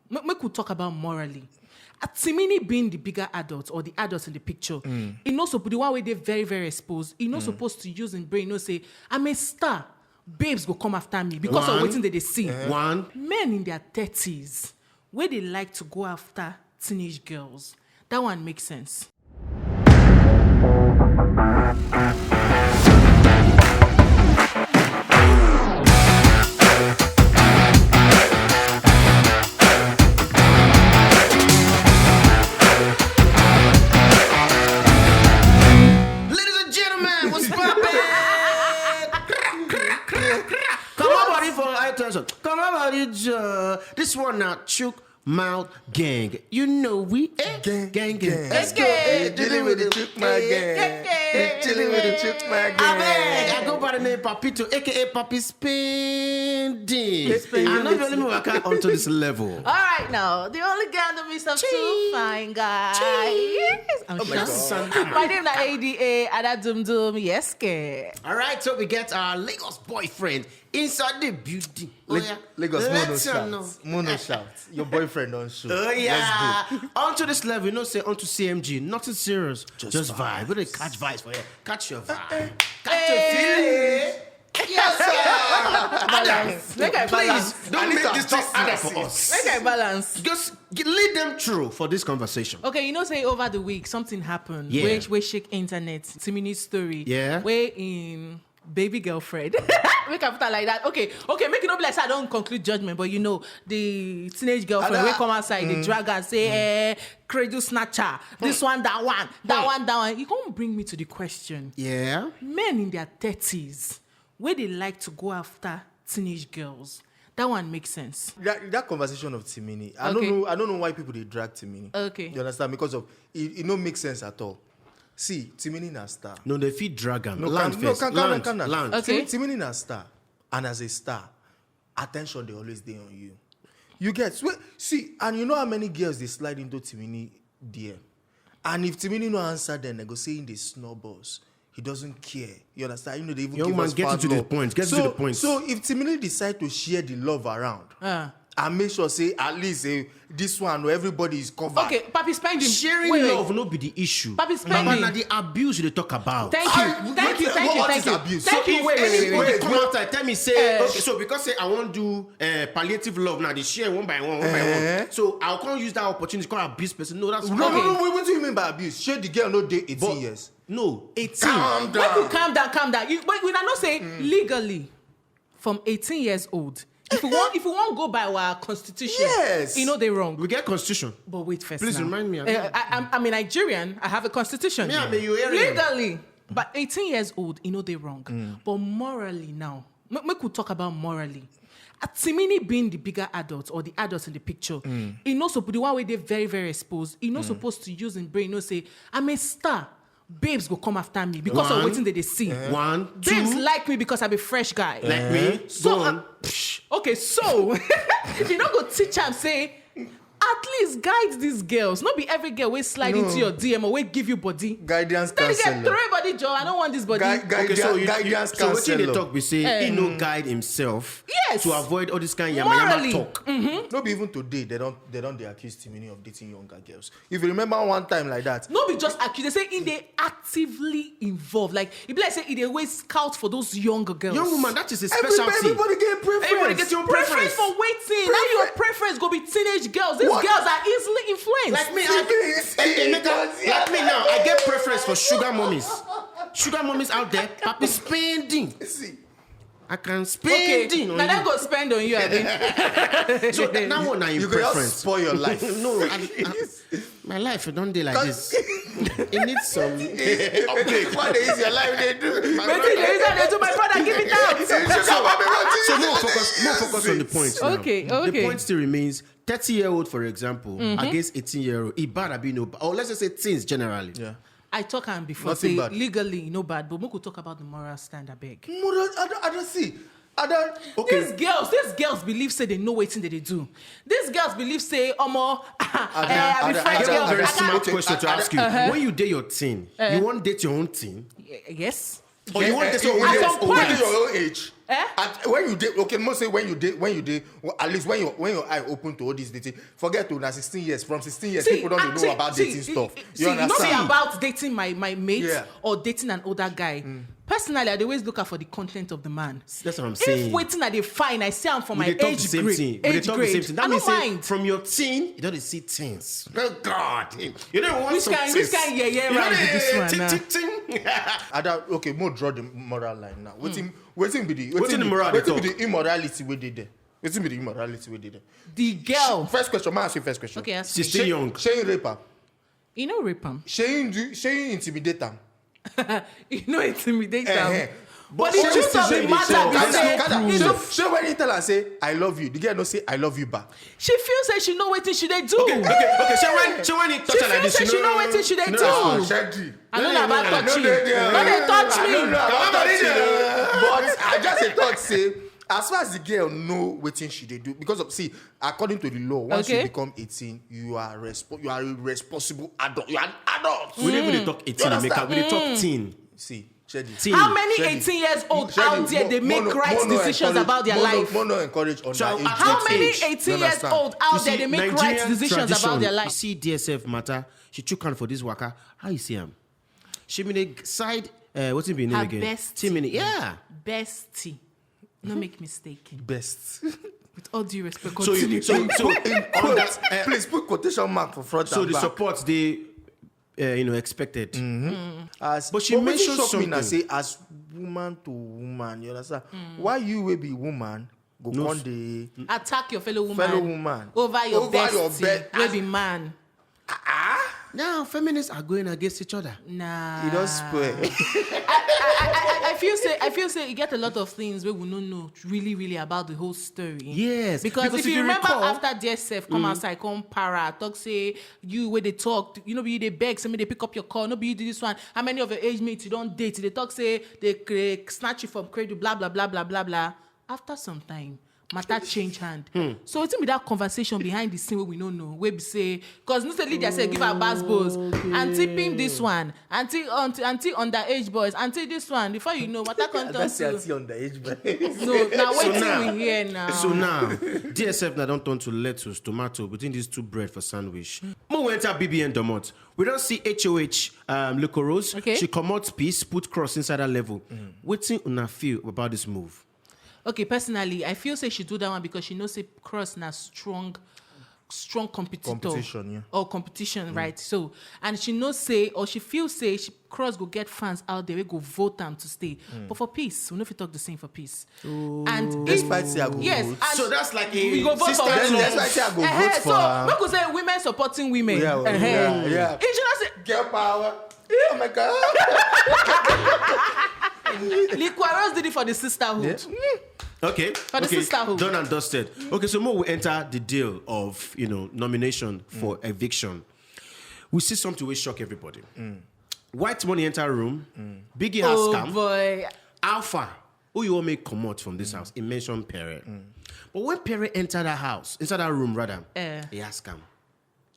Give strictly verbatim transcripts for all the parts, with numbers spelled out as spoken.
Make we talk about morally. Timini being the bigger adult or the adult in the picture, e no suppose, the one wey dey very, very exposed, e no supposed to use im brain, you know, say, "I'm a star. Babes go come after me because of wetin they dey see." One. Men in their thirties, where they like to go after teenage girls. That one makes sense. Ladies and gentlemen, what's poppin'? Come on, body for attention. Come on, body, uh, this one now, Chook Mouth Gang. You know we eh, gang, gang, gang. Let's go. Eh, dealing with the Chook Mouth Gang. Eh, dealing with the Chook Mouth Gang. I beg, I go by the name Papito, A K A Papi Spending. Spending. I know you only waka onto this level. All right, now, the only girl in the midst of two fine guys. Yes, I'm sure. My name na A D A Ada Dum Dum. Yes, ke. All right, so we get our Lagos boyfriend inside the building. Oh, yeah. Lagos, mono shout. Mono shout. Your boyfriend on show. Oh, yeah. Let's go. Onto this level, you know, say onto C M G. Nothing serious. Just, just vibe. We dey catch vibes for here. Catch your vibe. Catch your feeling. Yes, sir. Balance. Make I balance. Please, don't make this thing harder for us. Make I balance. Just lead them through for this conversation. Okay, you know, say over the week, something happened. Yeah. Where, where shake internet. Timini story. Yeah. Where in baby girlfriend. Make I put her like that. Okay, okay, make it no be like say I don't conclude judgment, but you know, the teenage girlfriend wey come outside, the drag her, say, eh, cradle snatcher, this one, that one, that one, that one. You can't bring me to the question. Yeah. Men in their thirties, where they like to go after teenage girls. That one makes sense. That, that conversation of Timini, I don't know. I don't know why people they drag Timini. Okay. You understand? Because of it, it no make sense at all. See, Timini na star. No, they fit drag am. No, land can, no, first. Can, can, land, can, can. Land. Okay. Tim-, Timini na star, and as a star, attention they always dey on you. You get swear. See, and you know how many girls they slide into Timini D M, and if Timini no answer, then they go say in the snowballs. He doesn't care. You understand? You know, they even young give man, us get to the point. Get to the point. So if Timini decide to share the love around, and make sure say at least say this one where everybody is covered. Okay, Papi Spending. Sharing love no be the issue. Papi Spending. Baba, na the abuse you dey talk about. Thank you. Thank you. Thank you. Thank you. Abuse? Thank you. Wait, wait, wait, wait. Come out and tell me say, okay, so because say I wan do uh, palliative love now, they share one by one, one by one. So I can't use that opportunity to come abuse person. No, that's no, no, no. What do you mean by abuse? Share the girl no dey eighteen years. No, eighteen. Calm down. Make you calm down, calm down. You, but we are not saying legally from eighteen years old. If we want, if we want go by our constitution, yes, you know they wrong. We get constitution. But wait first. Please remind me. Uh, I, I'm, I'm a Nigerian. I have a constitution. Me, I'm a Nigerian. Legally, but eighteen years old, you know they wrong. But morally now, make we talk about morally. Timini being the bigger adult or the adult in the picture, e no suppose, the one wey dey very, very exposed, e no supposed to use im brain, you know, say, "I'm a star. Babes go come after me because of wetin they dey see. One, two. Babes like me because I be fresh guy." Like me. So, okay, so if you no go teach am say, at least guide these girls. Not be every girl wey slide into your D M or wey give you body. Guidance counselor. Then you get throw body, Joe. I don't want this body. Okay, so you, guidance counselor. So wetin they talk, we say he no guide himself to avoid all this kind of yamayama talk. No be even today they don't, they don't they accuse Timini of dating younger girls. If you remember one time like that. No be just accuse. They say in they actively involved. Like, e be like say e dey always scout for those younger girls. Young woman, that is a specialty. Everybody get preference. Everybody get your preference. Preference for waiting. Now your preference go be teenage girls. These girls are easily influenced. Like me, I, like me now, I get preference for sugar mommies. Sugar mommies out there, Papi Spending. See. I can spend. Okay, now that go spend on you, I mean. So that one na your preference. You go just spoil your life. No, I, I, my life don't dey like this. It needs some upgrade. What is your life they do? Wetin dey inside dey do, my brother, give it out. So more focus, more focus on the point now. Okay, okay. The point still remains: thirty-year-old, for example, against eighteen-year-old. E bad, abi no bad? Or let's just say teens generally. Yeah. I talk am before. Nothing say bad. Legally, no bad, but we could talk about the moral stand, I beg. Moral, I don't, I don't see. I don't. Okay. These girls, these girls believe say they know wetin they dey do. These girls believe say, omo, eh, I be Ada, Ada, French girl. I have a very smart question to ask you. When you dey your teen, you wan date your own teen? Yes. Or you wan date your own age? At some point. Your own age. Eh? At, when you dey, okay, most say when you dey, when you dey, well, at least when your, when your eye open to all this dating, forget to na sixteen years. From sixteen years, people don't know about dating stuff. You understand? Not about dating my my mate, yeah, or dating an older guy. Mm. Personally, I dey always look out for the content of the man. That's what I'm saying. If wetin I dey find, I see am for my age grade. We dey talk the same thing. That means say from your teen, you don dey see things. Oh God, you don't want which kind, which kind yeye ride be this one now? Ada, okay, more draw the moral line now. Wetin Wetin be the wetin be the immorality wey dey there? Wetin be the immorality wey dey there? The girl. First question, ma ask you first question. Okay, ask me. She's still young. Shey he rape her? He no rape am. Shey he do? Shey he intimidate am? He no intimidate am. But the truth of the matter be say, shey when he tell her say I love you, the girl no say I love you back? She feel say she know wetin she dey do. Okay, okay, okay. Shey when shey when he touch her like this, she know wetin she dey do. I no know about touching. No dey touch me. But I just dey talk say, as far as the girl know wetin she dey do, because of, see, according to the law, once you become eighteen, you are respo- you are a responsible adult. You are an adult. We no even dey talk eighteen, Emeka. We dey talk teen. See, Shedi. How many eighteen years old out there dey make right decisions about their life? More no encourage underage. How many eighteen years old out there dey make right decisions about their life? You see D S F matter. She chook hand for this waka. How you see am? She been a side, uh, what's it been again? Her bestie. Timini, yeah. Bestie. No make mistake. Best. With all due respect, so you, continue. So, so in quotes, please put quotation mark for front and back. So the support they, uh, you know, expected. As, but she mentioned something. As woman to woman, you understand? Why you will be woman go come dey attack your fellow woman, over your bestie wey be man? Now feminists are going against each other. Nah. You don't spoil. I, I, I, I feel say I feel say you get a lot of things where we don't know really really about the whole story. Yes, because if you remember, after D S F come outside, come para talk say you where they talk, you know, be they beg, say me they pick up your call, no be you do this one. How many of your age mates you don't date? They talk say they cra- snatch you from cradle, blah blah blah blah blah blah. After some time, matter change hand. So wetin be that conversation behind the scene wey we no know? Wey be say, cause no say Lydia say give her bass boss, auntie pin this one, auntie auntie auntie underage boys, auntie this one. Before you know, matter come turn to auntie underage boys. No, now wetin we hear now. So now, D S F now don turn to lettuce, tomato between these two bread for sandwich. Mo we enter B B N domot. We don see H O H um, Liquor Rose. Okay. She comot piece, put cross inside her level. Wetin una feel about this move? Okay, personally, I feel say she do that one because she knows say cross na strong, strong competitor. Competition, yeah. Or competition, right? So, and she knows say, or she feels say she cross go get fans out there wey go vote am to stay. But for peace, we no fit talk the same for peace. And despite say I go vote. Yes, and so that's like a we go vote for women. Despite say I go vote for her. So make we say women supporting women. Yeah, yeah, yeah. If she not say girl power. Oh my God. Liquor Rose did it for the sisterhood. Okay. For the sisterhood. Done and dusted. Okay, so more we enter the deal of, you know, nomination for eviction. We see something wey shock everybody. White money enter room. Biggie has scam. Oh boy. Alpha. Who you want make comot from this house? He mentioned Pere. But when Pere enter that house, inside that room rather, he ask am.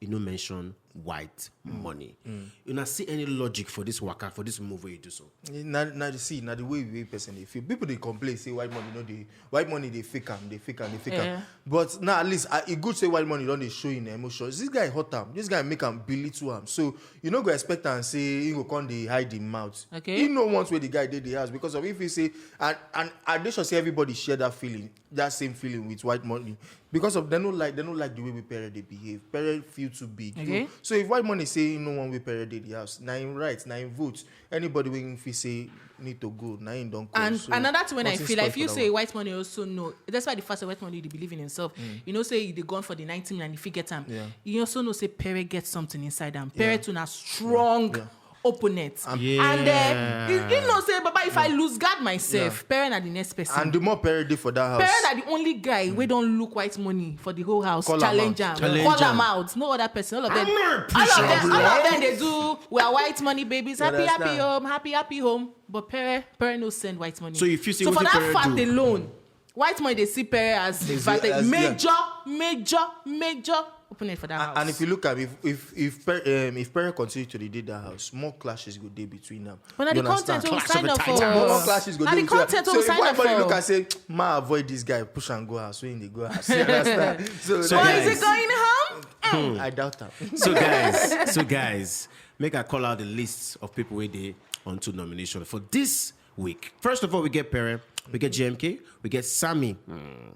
You no mention white money. You not see any logic for this waka, for this move where you do so? Now, now you see, now the way we person they feel. People they complain, say white money no they white money they fake am, they fake am, they fake am. But now at least uh, it good say white money don't they show in emotions. This guy hot am, this guy make am belittle am. So you no go expect and say he go come dey hide him mouth. Okay. He no want where the guy did the house because of if he say and and I dey sure say everybody share that feeling, that same feeling with white money. Because of they no like they no like the way we parent they behave. Parent feel too big. Okay. So if white money say no one we parent did the house, na him right, na him vote. Anybody wey feel say need to go, na him don't go. And so another thing when I feel, I feel say white money also know. That's why the first white money they believe in himself. You know, say they gone for the ninety million if you get them. Yeah. You also know say parent get something inside them. Parent too na strong opponent. And uh, you, you know say, Baba, if I lose guard myself, parent are the next person. And the more parent dey for that house. Parent are the only guy we don't look white money for the whole house. Challenge am. Call am out. No other person. All of them. All of them. All of them. They do. We are white money babies. Happy happy home. Happy happy home. But parent parent no send white money. So if you see so for that fact alone, white money they see parent as the fact as major major major Put it for that house. And if you look at, if if if per, um, if Pere continue to dey that house, more clashes go dey between them. But na the content wey we sign up for. More clashes go dey between them. So if everybody look and say, "Ma, avoid this guy, push and go house," when they go house, you understand? So, so guys, is it going home? Mm. I doubt that. So guys, so guys, make I call out the lists of people where they on two nomination for this week. First of all, we get Pere, we get J M K, we get Sammy. Mm.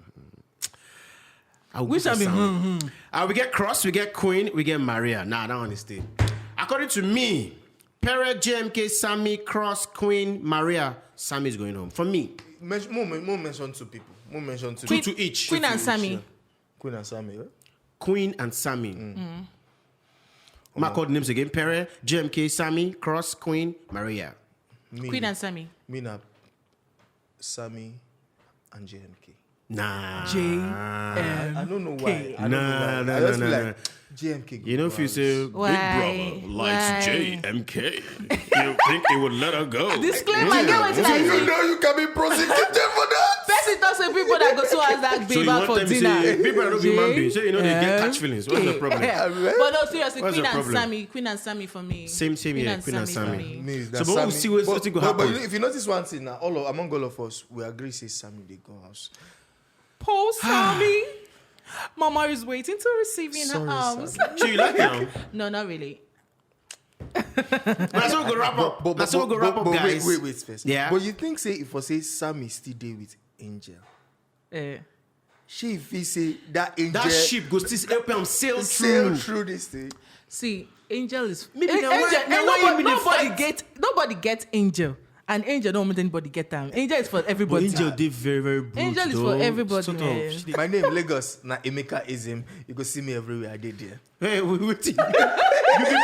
I will Which go for I mean, Sammy. Hmm, hmm. Uh, we get Cross, we get Queen, we get Maria. Nah, that one is stay. According to me, Pere, J M K, Sammy, Cross, Queen, Maria, Sammy is going home. For me. Men- more, men- more mention two people. More mention two Two people. To each. Queen and Sammy. Yeah. Queen and Sammy, right? Queen and Sammy. Mm. My code names again. Pere, J M K, Sammy, Cross, Queen, Maria. Me, Queen and Sammy. Me na Sammy and J M K. Nah. J M K. I, I don't know why. I don't nah, know why. Nah, I just nah, feel nah, like nah. J M K. You know, if you say why? Big brother likes why? J M K, you think he would let her go? Disclaimer, yeah. Get what I say. You know you can be prosecuted for that. Person talk say people that go so as that so baby for dinner. People are not human beings. So you know they get catch feelings. What's the problem? Yeah. But no, seriously, Queen and Sammy, Queen and Sammy for me. Same, same here. Queen and Sammy. So, but we'll see what's going to happen. But if you notice one thing now, all of, among all of us, we agree say Sammy dey go house. Poor Sammy. Mama is waiting to receive you in her arms. So you like now? No, not really. That's how we go wrap up. That's how we go wrap up, guys. Wait, wait, wait first. Yeah. But you think say if I say Sammy still dey with Angel? Eh. She fit say that Angel. That ship go still help him sail through. Sail through this thing. See, Angel is maybe Angel, nobody get nobody get Angel. And Angel don't want anybody get am. Angel is for everybody. But Angel dey very, very brutal. Angel is for everybody. My name Lagos, na Emeka Ezim. You go see me everywhere. I dey there. Hey, wait, wait. You be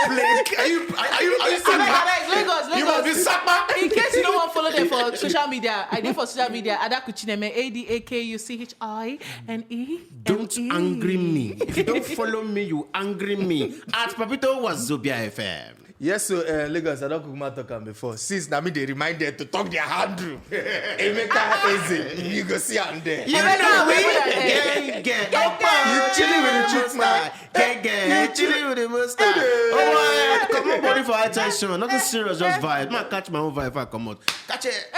playing? Are you are you are you Sapa? Lagos, Lagos. You must be Sapa. In case you don't want to follow them for social media, I dey for social media. Ada Kuchineme, A D A K U C H I N E. Don't angry me. If you don't follow me, you angry me. At Papito Wazobia F M. Yes, so uh, Lagos, I don't cook my talk am before. Since na me they reminded to talk their handle. Emeka Eze, you go see am there. You know we get get up. You chilling with the truth man. Get get chilling with the monster. Oh boy, come on, body for attention. Nothing serious, just vibe. Man, catch my own vibe. I come out. Catch it.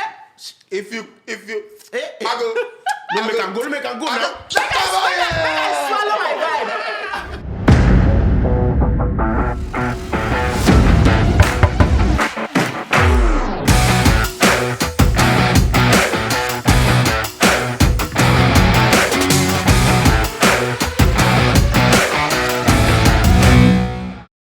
If you, if you, eh, I go. No make am go. No make am go now. Swallow my vibe.